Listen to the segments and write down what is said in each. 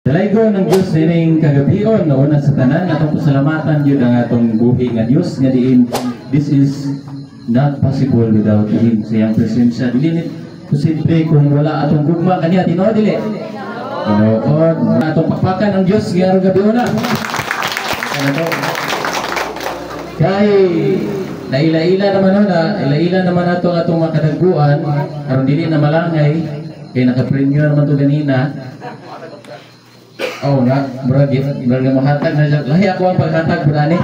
Dalaygon ang Diyos nining kagabion. Una sa tanan, atong pasalamatan yun ang atong buhi nga Diyos nga diin this is not possible without Him, sa iyang presensya. Dili ni posible kung wala atong gugma kaniya. Tinuod, dili? Tinuod. Atong pakpakan ang Diyos ngayong gabi una. Ano to? Kay naila-ila naman no, na ila-ila naman nato ang atong mga kadagbuan aron dili na malangay kay nakapremyo naman to ganina. Oh, na, murag murag mohatag na siya. Lahi ako ang paghatag pud ani.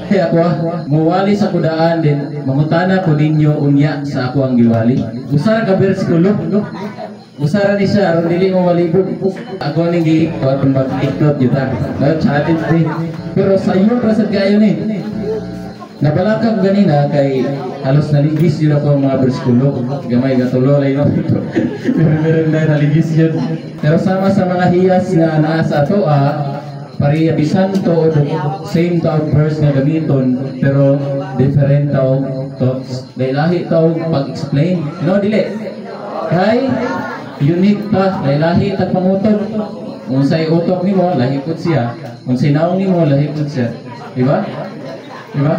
Lahi ako ah. Muwali sa kudaan din, mangutana ko ninyo unya sa ako ang giwali. Usa ra ka bersikulo. Usa ra ni siya aron dili mo malibog. Ako ning gi kuan mag-ikot yuta. No, challenge ni. Pero sayo ra sad kayo ni. Nabalaka ko ganina kay halos naligis yun ako ang mga bersikulo. Gamay gatulo lay no. Pero meron na naligis yun. Pero sama sa mga hiyas nga naa sa atoa, pareha bisan to o same taog verse nga gamiton, pero different taog thoughts. Lahi taog pag-explain. No, dili. Kay unique pa, lahi tag pangutob. Kung sa'y utok nimo, lahi pud siya. Kung sa'y naong nimo, lahi pud siya. Di ba? Di ba?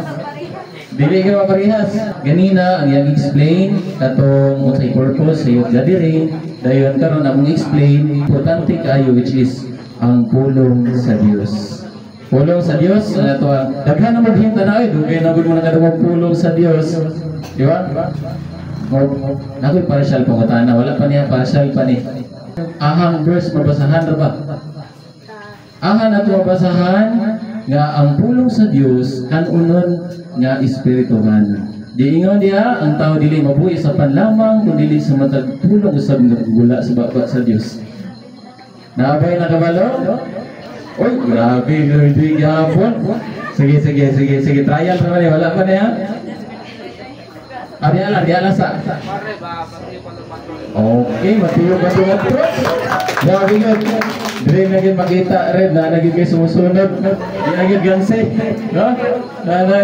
Dili kayo maparehas. Ganina, ang iyang explain, katong unsay purpose sa youth gathering, dayon karon among explain, importante kaayo, which is ang pulong sa Dios. Pulong sa Dios, ano to, ang daghan na mo hinta na ay, dugay na gud mo nakadungog pulong sa Dios. Di ba? Mo nakoy partial pangutana, wala pa niya, partial pa ni. Ahang verse mabasahan ra ba? Ahan ato mabasahan nga ang pulong sa Dios kanunon nga espirituhan. Diingon diha, ang tao dili mabuhi sa panlamang kun dili sa matag pulong usab nga gula sa baba sa Dios. Nabay nakabalo? Uy, grabe, grabe gihapon. Sige, sige, sige, sige. Trial pa man eh. Wala pa na yan. Ah, di ala sa. Okay, matiyog ang tungat. Grabe yun. Dire na gyud makita rin na nagyud kay sumusunod. Di na gyud ganse. No? Na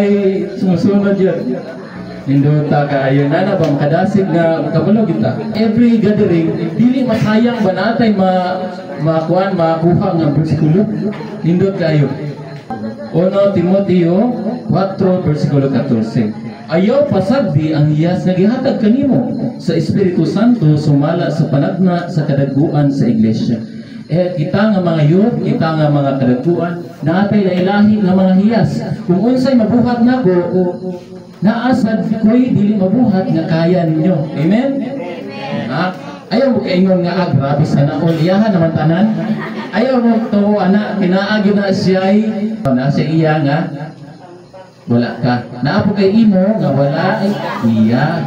sumusunod yun. Nindota kaayo na na ba makadasig nga makabalo kita. Every gathering dili masayang ba natay ma makuan makuha nga bersikulo. Nindot kaayo. 1 Timoteo 4 versikulo 14. Ayaw pasagdi ang hiyas nga gihatag kanimo sa Espiritu Santo sumala sa panagna sa kadaguan sa iglesia. Eh, kita nga mga youth, kita nga mga kadaguan, naatay lailahi nga mga hiyas. Kung unsay mabuhat nako, naasad ko'y dili mabuhat nga kaya ninyo. Amen? Ha? Ayaw mo kaingon nga, ah, grabe sana all, iyahan naman tanan. Ayaw mo to, ana, kinaagi na siya na siya iya nga, wala ka. Naapo kay imo nga wala ay iya.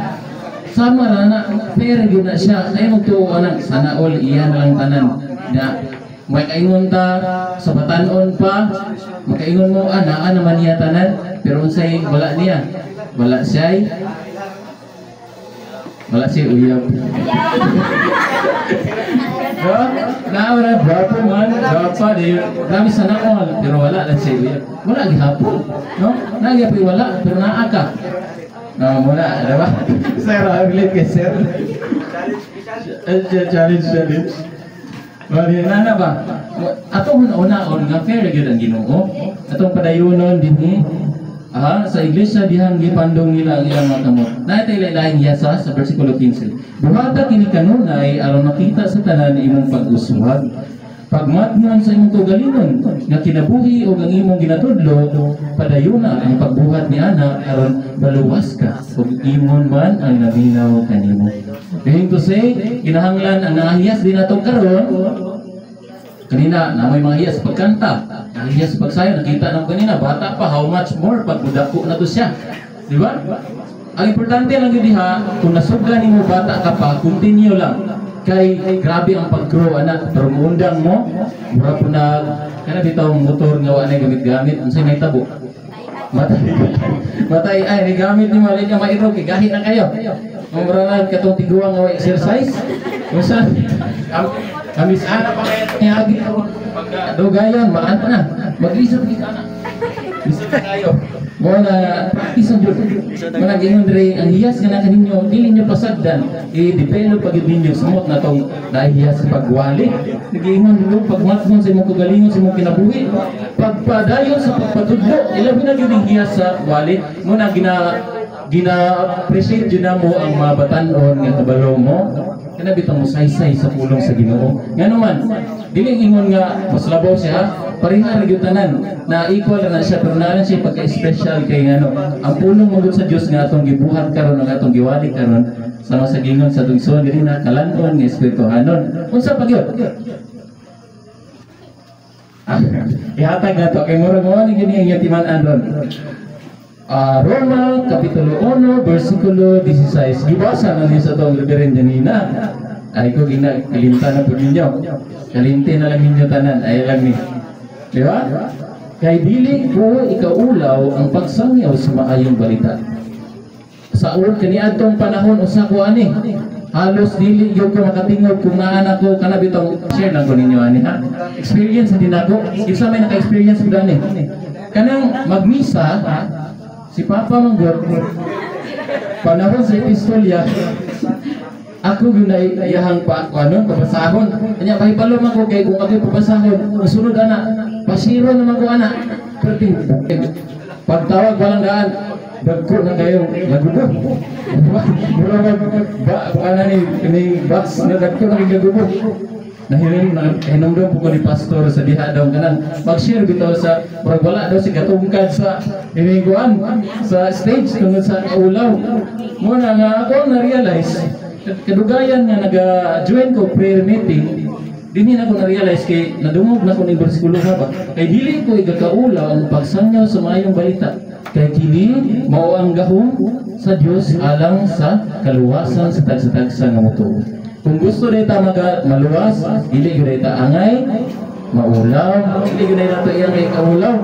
Sama ra na, pero yun na siya. Ayaw mo to, ana, sana all, iya na lang tanan. Na, makaingon ta sa batanon pa, makaingon mo, ah, naa naman niya tanan, pero unsay wala niya. Wala siya uyab. No? Naura, gwapo man, gwapo, di, grabe sana all, pero wala lang siya uyab. Wala gihapon, no? Nagyapoy wala, pero naa ka. No, muna, di ba? Sir, relate kay sir. Challenge, challenge. Bali, nana ba? Atong una-unaon nga fair gyud ang Ginoo. Atong padayunon dinhi. Aha, sa iglesia dihang gipandong nila ang ilang mga kamot. Naitay lain yasa sa versikulo 15. Buhata kini kanunay aron makita sa tanan imong pag-uswag. Pagmatngon sa imong kaugalingon nga kinabuhi ug ang imong ginatudlo, padayuna ang pagbuhat ni ana aron baluwas ka ug imon man ang naminaw kanimo. Meaning to say, kinahanglan ang nahiyas din nato karon. Kanina, na may mga hiyas pagkanta, nahiyas pagsayo, nakita namo kanina, bata pa, how much more pag mudako na to siya. Di ba? Ang importante lang yun diha, kung nasugdan nimo bata ka pa, continue lang. Kay grabe ang pag-grow, anak, pero muundang mo, mura po na, kana bitaw motor nga wa na gamit-gamit, unsay nahitabo? Matay. Matay, ay, gamit ni mali niya mairog, kay gahi na kayo. Mura na katong tiguang nga exercise. Unsa? Kami sana pa kayo niagi. Pagka dugayan, maan na. Maglisod kita na. Lisod na kayo. Mo na practice ang jud. Mo na giingon diri, ang hiyas nga naa kaninyo, dili nyo pasagdan, i-develop pag ninyo samot na tong nahiyas sa pagwali. Nagiingon mo pagmatngon sa imong kagalingon, sa imong kinabuhi. Pagpadayon sa pagpatudlo, ilabi na gyud ang hiyas sa wali. Mo na gina gina appreciate jud na mo ang mga batan-on nga kabalo mo kana bitong musaysay sa pulong sa Ginoo. Ngano man dili ingon nga mas labaw siya, pareha ra gyud tanan na equal ra na siya, pero naa siya pagka-special kay ngano ang pulong magud sa Dios nga atong gibuhat karon, ang atong giwali karon, sama sa gingon sa atong igsoon diri na kalan-on nga espirituhanon. Unsa pa gyud? Ah, ihatag na to kay murag mo ni gini ang iyang timan-an ron. Ah, Roma Kapitulo 1 versikulo 16. Gibasa na niyo sa atong Reverend Janina. Ay ko gina kalimtan na po ninyo. Kalimti na lang ninyo tanan, ay lang ni. Di ba? Kay dili ko ikaulaw ang pagsangyaw sa maayong balita. Sa ul kaniadtong panahon, usa ko ani. Halos dili gyud ko makatingog kung naa na ko kana bitong, share lang ko ninyo ani ha. Experience din ako. Isa may naka-experience ko ani. Kanang magmisa si Papa manggod panahon sa epistolya, ako gyud na iyahang pa ano pabasahon. Kanya pahibalo man ko kay kung ako pabasahon, musunod ana, pasiro naman ko ana. Pero pagtawag walang daan, dagko na kayo lagubo. Mura mag ba ana ni ni box na dagko na kayo lagubo. Nahirin na hinumdum po ko ni pastor sa diha daw kanang mag-share bitaw sa murag wala daw si katungkad sa iniguan sa stage tungod sa ulaw. Mo na nga ako ang na-realize kadugayan nga naga-join ko prayer meeting, dinhi na ko na-realize kay nadungog na ko ning bersikulo ha ba, kay dili ko igakaulaw ang pagsangyaw sa maayong balita, kay kini mao ang gahom sa Dios alang sa kaluwasan sa tagsa-tagsa nga motuo. Kung gusto ta maga maluwas, dili gyud ta angay maulaw, dili gyud nato iyang kay kaulaw.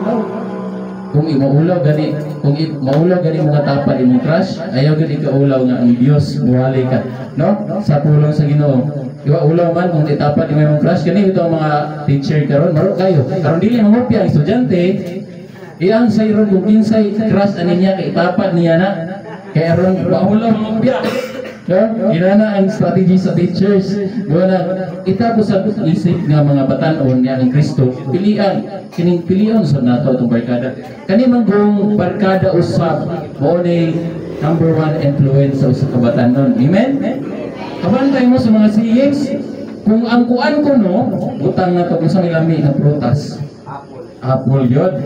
Kung imaulaw gani, kung maulaw gani mga tapad imong crush, ayaw gyud ikaulaw nga ang Dios muwali ka, no? Sa pulong sa Ginoo. Iwa ulaw man kung itapad imong crush kani ito ang mga teacher karon maro kayo. Karon dili mangopya ang estudyante, iyang sayron kung kinsay crush ani niya kay itapad niya na kay aron maulaw mangopya. No? Inana ang strategy sa teachers. Wala itapos sa isip nga mga batan-on nga ang Kristo, pilian kining pilion sa nato atong barkada. Kani man kung barkada usab mao ni number one influence sa usa ka batan-on. Amen? Kabantay mo sa mga sayings, kung ang kuan ko no, butang na to kung sa may lami nga prutas. Apple yun.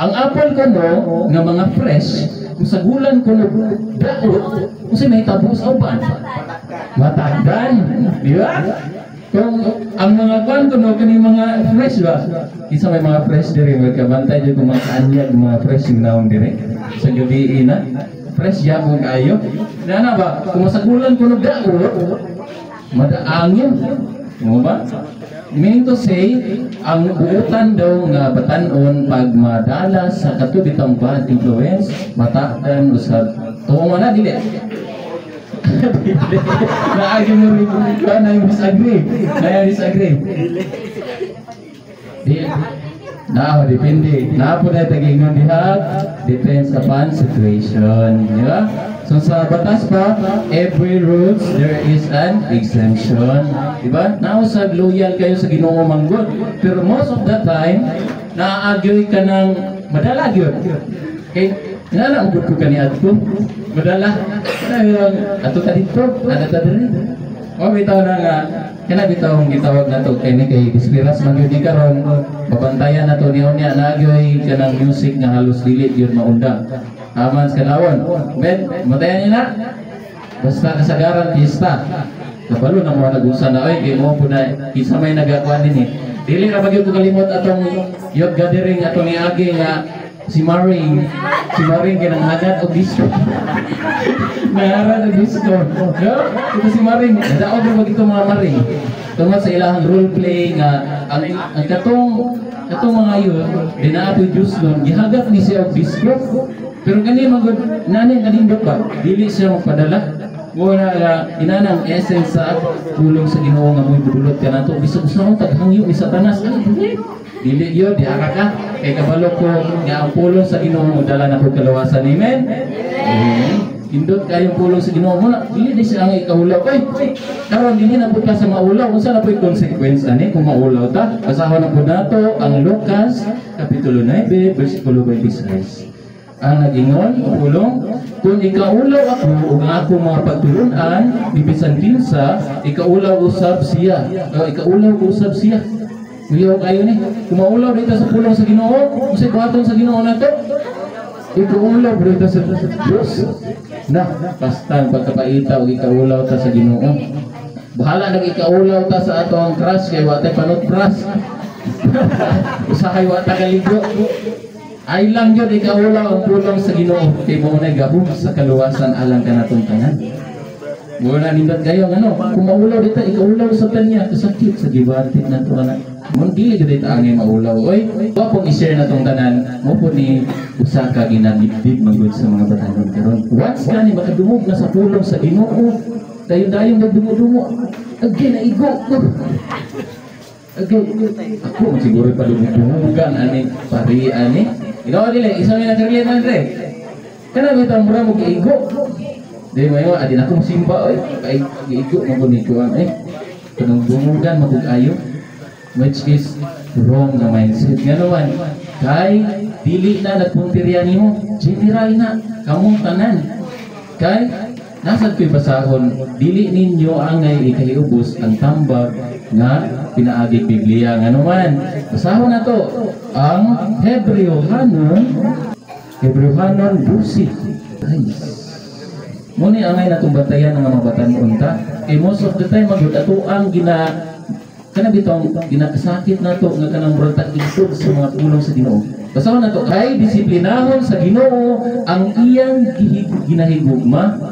Ang apple ko no, nga mga fresh, kung sa gulan ko no, daot, kung sa may tabo sa uban. Matagdan, di ba? Kung ang mga kuan ko no, kani mga fresh ba? Kinsa may mga fresh diri, magkabantay jud kung mga kaanyag, mga fresh yung naong diri. Sa gabi na, fresh yapon kaayo. Nana ba, kung masagulan ko no daot, madaangin. Mo ba? Meaning to say, ang buutan daw nga batan-on pag madala sa katubitang bad influence, matakdan usab. Tuo man na, dili. Naagi mo rin, na yung disagree. Na yung disagree. Di, na, depende. Na po na tagingon diha, depends upon situation. Di ba? So sa batas pa, every rules there is an exemption. Di ba? Nausab loyal kayo sa Ginoo manggod. Pero most of the time, naagyoy ka ng madala gyud. Kay inana ang ko kani adto. Madala. Ato ta dito, ana ta diri. O bitaw na nga kana bitaw ang gitawag nato kay ni kay dispiras man gyud ni karon, babantayan nato ni unya naagyoy kanang music nga halos dili gyud maundang. Aman sa kalawon. Ben, matayan niya na. Basta kasagaran piyesta. Kabalo na mo nagunsa na oy kay mo po na kinsa may nagakuan din eh. Dili ra ba gyud ko kalimot atong youth gathering atong niagi nga si Maring, si Maring kinanghagat og disco. Nangarad og disco. No? Ito si Maring, nadaog ra ba ito mga Maring? Tungod sa ilahang role play nga ang katong katong mga yun, dinaapoy Diyos nun, gihagat ni siya og disco. Pero kani magod nani kanindot ba? Dili siya magpadala. Muna nga inanang essence sa pulong sa Ginoo nga mo'y budulot ka nato bisag usa taghangyo ni Satanas. Ay, dili dili yun, diha ka kay kabalo ko nga ang pulong sa Ginoo dala na ko kaluwasan. Amen. Amen. Indot kayong pulong sa Ginoo mo na dili di siya ang ikaulaw. Ay, karon dili na pud ka sa maulaw. Unsa na po'y consequence ani kung maulaw ta? Basahon na pud nato ang Lucas kapitulo 9 bersikulo 26. Ang nag-ingon pulong, "Kung ikaulaw ako ug ang akong mga pagtulunan, bibisan kinsa, ikaulaw usab siya." O, ikaulaw usab siya. Kuyaw kayo ni. Kung maulaw dito sa pulong sa Ginoo, unsay buhaton sa Ginoo nato? Ikaulaw dito sa Dios. Na, basta pagkapaita ug ikaulaw ta sa Ginoo. Bahala nag ikaulaw ta sa ato ang crush kay wa tay panutbrush. Usahay wa ta kaligo. Ay lang yun ikaulaw ang pulong sa Ginoo kay mao nay gahom sa kaluwasan alang kanatong tanan. Muna nindot kayo ano, kung maulaw dito ikaulaw sa tanya kasakit sa gibatit nato ana. Mun dili gyud ita angay maulaw. Oy, wa pong i-share na tong tanan mo po ni usa ka ginadibdib manggod sa mga batanon karon. Once gani makadungog na sa pulong sa Ginoo, dayon-dayon nagdumo-dumo. Agay naigo ko. Agay ako man siguro palugdugan ani pari ani. Ikaw dili isa may nakarelate man re. Kana bitaw mura mo giigo. Di mo yun, adin ako simba oy, kay giigo mo ko ni kuan eh. Kanang dungugan magug-ayo, which is wrong na mindset. Nga naman, kay dili na nagpuntirya nimo, general na kamong tanan. Kay nasad ko'y basahon, dili ninyo angay ikahiubos ang tambag nga pinaagig Biblia. Nga naman, basahon na to ang Hebreohanon 12. Ay, Muni angay natong bantayan ng mga batan unta. Kay most of the time magud ato ang gina kana bitong ginakasakit nato nga kanang murag tag-igtog sa mga pulong sa Ginoo. Basahon nato, kay disiplinahon sa Ginoo ang iyang ginahigugma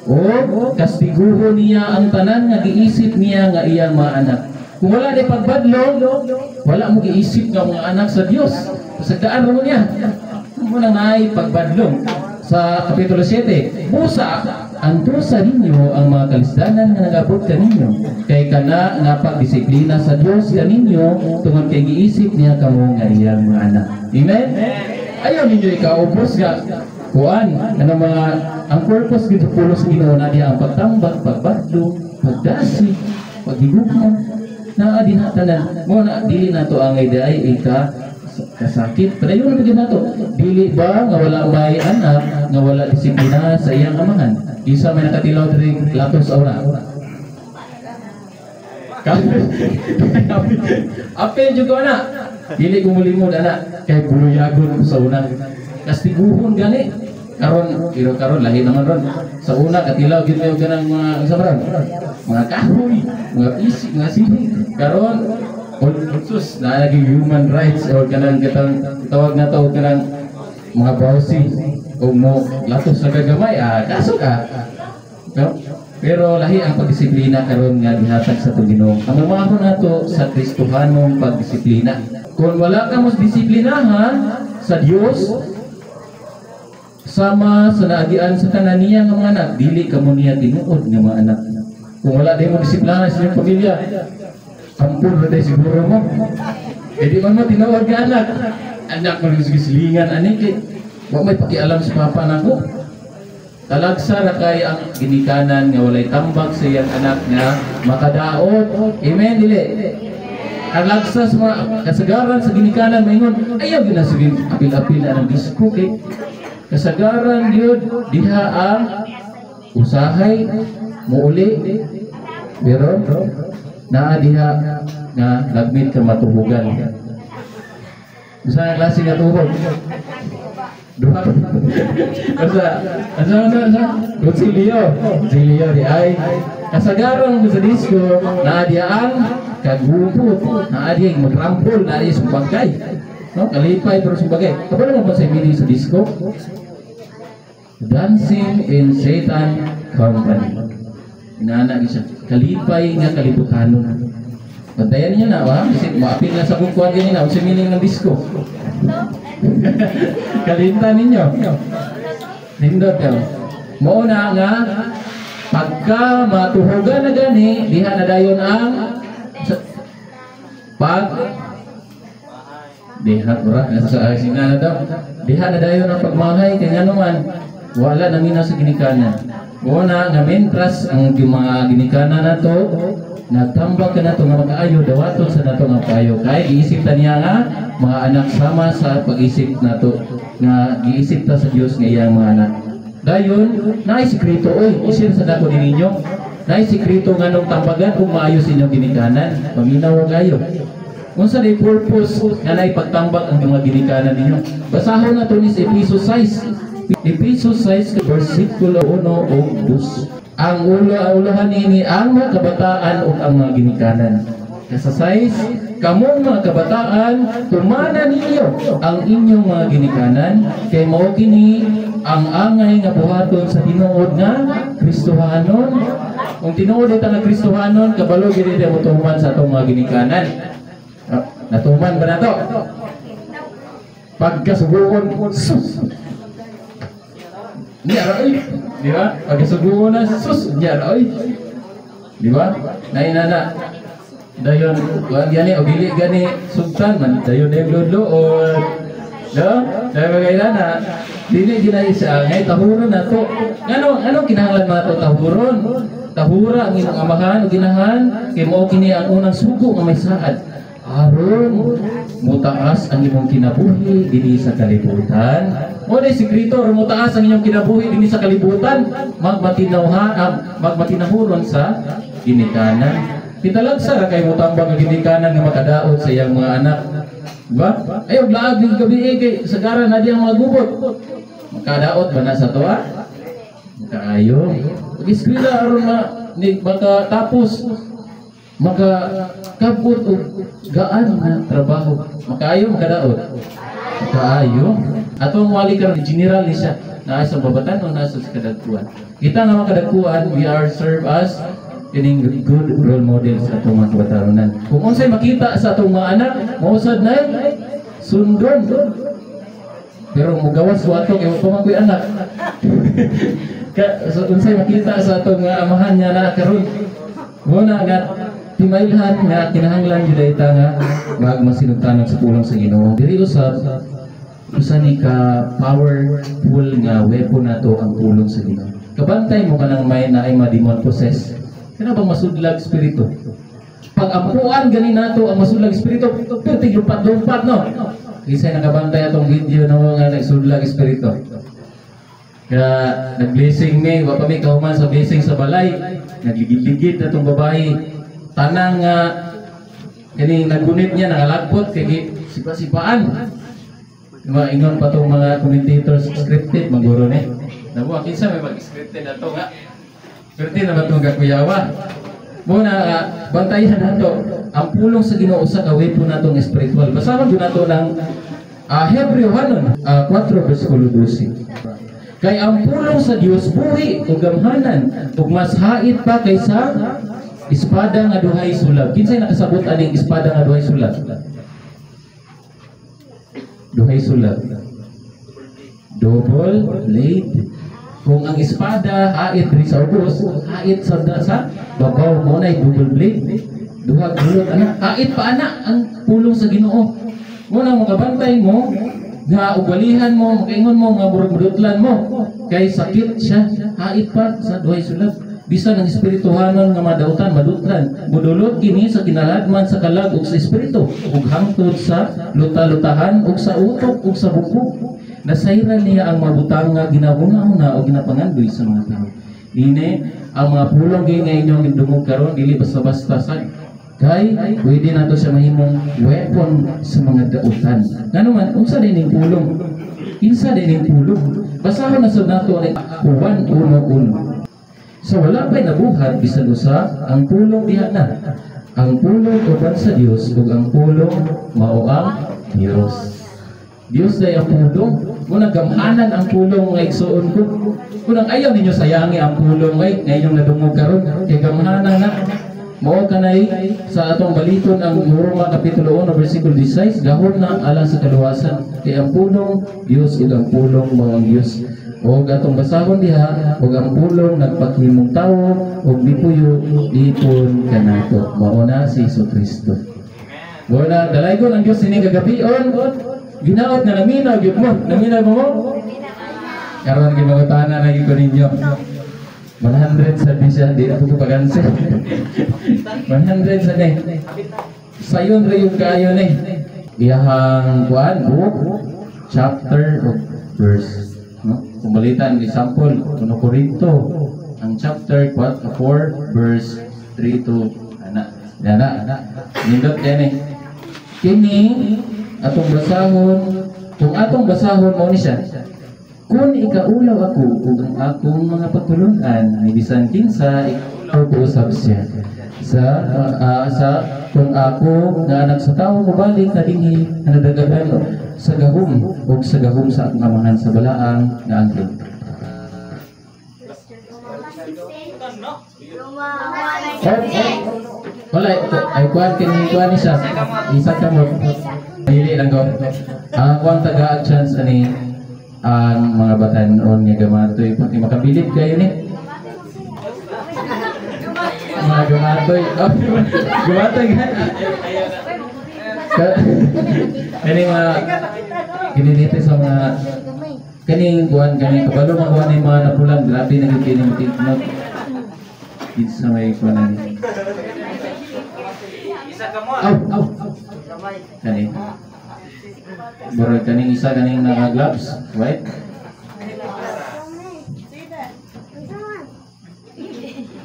o kastiguhon niya ang tanan nga giisip niya nga iyang mga anak. Kung wala di pagbadlong, wala mo giisip nga mga anak sa Dios. Pasagdaan mo niya. Mo nang naay pagbadlong sa Kapitulo 7, "Busa, antusa ninyo ang mga kalisdanan nga nagabot kaninyo. Kay kana nga pagdisiplina sa Dios kaninyo, tungod kay giisip niya kamo nga iyang mga anak." Amen? Ayaw ninyo ikaubos nga kuan, ano mga, ang purpose gid sa pulong sa Ginoo na diya ang pagtambag, pagbadlong, pagdasig, paghigugma, naa din tanan. Mo na dili nato ang ay ika kasakit. Padayon na gyud nato. Dili ba nga wala may anak nga wala disiplina sa iyang amahan? Isa may nakatilaw diri latos aura. Apel jud ko ana. Dili ko mulimod ana kay buluyagon ko sa una. Kastiguhon gani. Karon, pero karon lahi naman ron. Sa una katilaw gid mayo kanang mga unsa ba ron? Mga kahoy, mga isi, mga sili. Karon sus na naging human rights or kanang katang tawag na to kanang mga bawsi o mo latos sa gagamay, ah, kaso ka. No? Pero lahi ang pagdisiplina karon nga gihatag sa atong Ginoo. Ang umahon nato sa Kristohanong pagdisiplina. Kung wala ka mo disiplinahan sa Dios sama sa naagian sa tanan niya nga mga anak, dili ka mo niya tinuod nga mga anak. Kung wala din mo disiplina sa inyong pamilya, ampun ra day siguro mo. Eh di man mo tinuod nga anak. Anak mo silingan ani kay wa may pakialam sa papa nako. Talagsa ra kay ang ginikanan nga walay tambag sa iyang anak nga makadaot. Amen, dili? Talagsa sa mga kasagaran sa ginikanan maingon, ayaw gyud na sige apil-apil na ng disco kay kasagaran gyud diha ang usahay muuli pero naa diha nga lagmit ka matuhugan. Usa nga klase nga tuhog. Duha. Asa, asa, asa, asa? Kutsilyo. Kutsilyo di ay. Kasagaran mo sa disco, naa diha ang kagubot, naa diha ang magrampol, naa diha sumbagay. No, kalipay pero sumbagay. Kabalo mo ba sa meaning sa disco? Dancing in Satan Company. Inana siya. Kalipay nga kalibutanon. Bantayan niyo na, wa? Kasi maapil na sa kukuhan ganyan na. Unsa meaning ng disco? Kalintan ninyo. Nindot yo. Mao na nga Pagka matuhugan na gani, diha na dayon ang pag diha ura nasa sina na daw. Diha na dayon ang pagmahay kay ngano man wala na mina sa ginikanan. Una nga mentras ang mga ginikanan nato natambak ka nato nga makaayo, dawaton sa nato nga kaayo kay giisip ta niya nga mga anak sama sa pag-isip nato nga giisip ta sa Dios nga iyang mga anak. Dayon naay sikreto oy, i-share sa nako ninyo. Naay sikreto nga nung tambagan kung maayo sa inyong ginikanan. Paminaw kayo. Unsa day purpose nga naay pagtambak ang mga ginikanan ninyo? Basahon nato ni sa Efeso 6. Efeso 6 versikulo 1 ug 2. Ang ulo ulahan nini ang mga kabataan ug ang mga ginikanan. Sa 6, kamong mga kabataan, tumana ninyo ang inyong mga ginikanan kay mao kini ang angay nga buhaton sa tinuod nga Kristohanon. Kung tinuod ita nga Kristohanon, kabalo gid ita mo tuman sa atong mga ginikanan. Ah, natuman ba nato? Pagkasubuon, sus! Niya ra oy. Di ba? Pagkasubuon na, sus! Niya ra oy. Di ba? Naina na. Dayon, wag gani o dili gani sugtan man dayon dayon lodloon. No? Dayon bagay na dili gina siya ngay tahuron na to. Ngano ano kinahanglan man to tahuron? Tahura ang imong amahan o ginahan kay mao kini ang unang sugo nga may saad aron mutaas ang imong kinabuhi dinhi sa kalibutan. Mo na sikreto aron mutaas ang inyong kinabuhi dinhi sa kalibutan, magmatinawha, magmatinahuron sa ginikanan. Kitalagsa ra kay motambag ang ginikanan nga makadaot sa iyang mga anak. Diba? Ay, og laag ng gabi eh, kay sagara na diyang mga gubot. Makadaot ba na sa tuwa? Makaayo. Pag-eskwela aron ma ni makatapos, maka kabot og gaan na trabaho. Makaayo, makadaot. Makaayo. Atong wali karon general ni siya. Naa sa babatan o nasa sa kadagkuan. Kita nga mga kadagkuan, we are serve as kining good role model sa atong mga kabataronan. Kung unsay makita sa atong mga anak, mausad na sundon. Pero mugawas ko ato kay wa pa man ko'y anak. Ka, so, unsay makita sa atong mga amahan nga naa karon. Muna nga timailhan nga kinahanglan gyud ita nga magmasinugtanon sa pulong sa Ginoo. Diri usab usa ni ka powerful nga weapon nato ang pulong sa Ginoo. Kabantay mo kanang may naay ma-demon possess. Kana bang masudlag espiritu? Pag ampuan gani nato ang masudlag espiritu, pertig lumpat-lumpat no. Kisay nakabantay atong video no nga nagsudlag espiritu. Kaya nag-blessing mi, wa pa mi kahuman sa blessing sa balay, nagligid-ligid atong babae. Tanang nga kaning naggunit niya nangalagpot kay sipa-sipaan. Maingon pa tong mga commentators, scripted maguro ni. Nabuha kinsa may mag-scripted ato nga. Scripted na ba tong kakuyawa? Muna bantayan nato ang pulong sa Ginoo sa ka weapon natong espiritual. Basahon gyud nato ng Hebreo hanon 4 versikulo 12. Kay ang pulong sa Dios buhi ug gamhanan ug mas hait pa kaysa espada nga duhay sulab. Kinsay nakasabot aning espada nga duhay sulab? Duhay sulab. Double blade. Kung ang espada hait diri sa ubos, hait sa sa babaw, mo na double blade. Duha gulot ana, hait pa ana ang pulong sa Ginoo. Mo na makabantay mo nga ugalihan mo, makaingon mo nga murag mudutlan mo kay sakit siya, hait pa sa duhay sulab. Bisan ang espirituhanon nga madautan, madutlan, mudulot kini sa kinaladman sa kalag ug sa espiritu ug hangtod sa luta-lutahan ug sa utok ug sa buko. Nasayran niya ang mabutang nga ginahuna-huna o ginapangandoy sa mga tao. Dine ang mga pulong gay nga inyong gidungog karon dili basta-basta sad. Kay pwede nato siya mahimong weapon sa mga dautan. Ngano man unsa din ning pulong? Kinsa din ning pulong? Basahon na sad nato ni Juan 1:1. So wala pa'y nabuhat bisan usa ang pulong diha na. Ang pulong uban sa Dios ug ang pulong mao ang Dios. Dios day ang pulong. Muna gamhanan ang pulong nga igsuon ko. Kunang ayaw ninyo sayangi ang pulong ay nga inyong nadungog karon kay gamhanan na. Mao kanay sa atong baliton ang Roma kapitulo 1 versikulo 16, gahom na alang sa kaluwasan, kay ang pulong Dios ug ang pulong mao ang Dios. Og atong basahon diha, ug ang pulong nagpaghimong tawo ug mipuyo dipon kanato. Mao na si Hesus Kristo. Mao na dalaygon ang Dios ini kagabion. Ginaot nga naminaw gyud mo. Naminaw mo? Karon gimangutana na gyud ko ninyo. 100 sa di siya, di na po paganse. 100 sa ni. Sayon ra yung kayo ni. Iyahang kuan, book, chapter o verse. No? Kung balitan, example, 1 Corinto, ang chapter 4, verse 3 to ana. Ana, nindot yan eh. Kini, atong basahon, kung atong basahon mo ni siya, kung ikaulaw ako ug ang akong mga pagtulunan ay bisan kinsa, ikaulaw ko usab siya. Sa kung ako nga anak sa tawo mobalik na dinhi nga nadagagan sa gahom ug sa gahom sa akong amahan sa balaang nga anghel. Wala ay kuan kini kuan ni siya. Isa ka mo. Dili lang ko. Ang kuan taga chance ani ang mga batanon nga gamatoy pati makabilib kayo ni. Mga gamatoy. Oh, gamatoy nga. Kani mga kini dito sa mga kaning kuan kani kabalo makuha ni mga napulang grabe na gyud kini tignog. Kinsa may kuan ani. Aw, aw. Kani. Murag kaning isa kaning naka-gloves, right?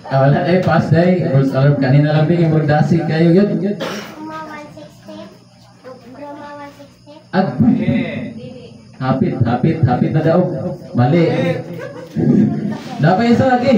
Ah, wala eh, pass day. Rules alarm kanina lang bigay murag dasi kayo yun. Ag hapit, hapit, hapit na daw. Mali. Dapat isa lagi.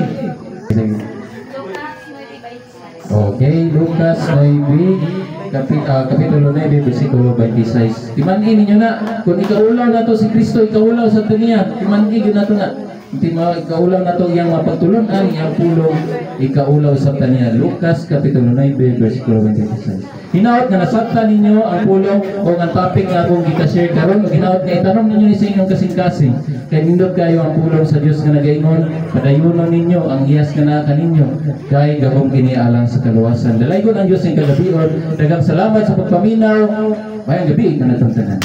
Okay, Lucas 9, kapitulo 9, versikulo 26. Timan-i ninyo na, kung ikaulaw na to si Kristo, ikaulaw sa taniya, timan-i yun na to na. Ikaulaw na to iyang mapagtulunan, iyang pulong, ikaulaw sa taniya. Lucas, kapitulo 9, versikulo 26. Hinaot nga nasabtan ninyo ang pulong o ang topic nga akong gika-share karon, hinaot nga itanong ninyo ni sa inyong kasing-kasing. Kay nindot kayo ang pulong sa Dios nga nagaingon, padayunon ninyo ang hiyas nga naa kaninyo, kay gahom kini alang sa kaluwasan. Dalaygon ang Dios ing kagabion. Daghang salamat sa pagpaminaw. Mayang gabi kanatong tanan.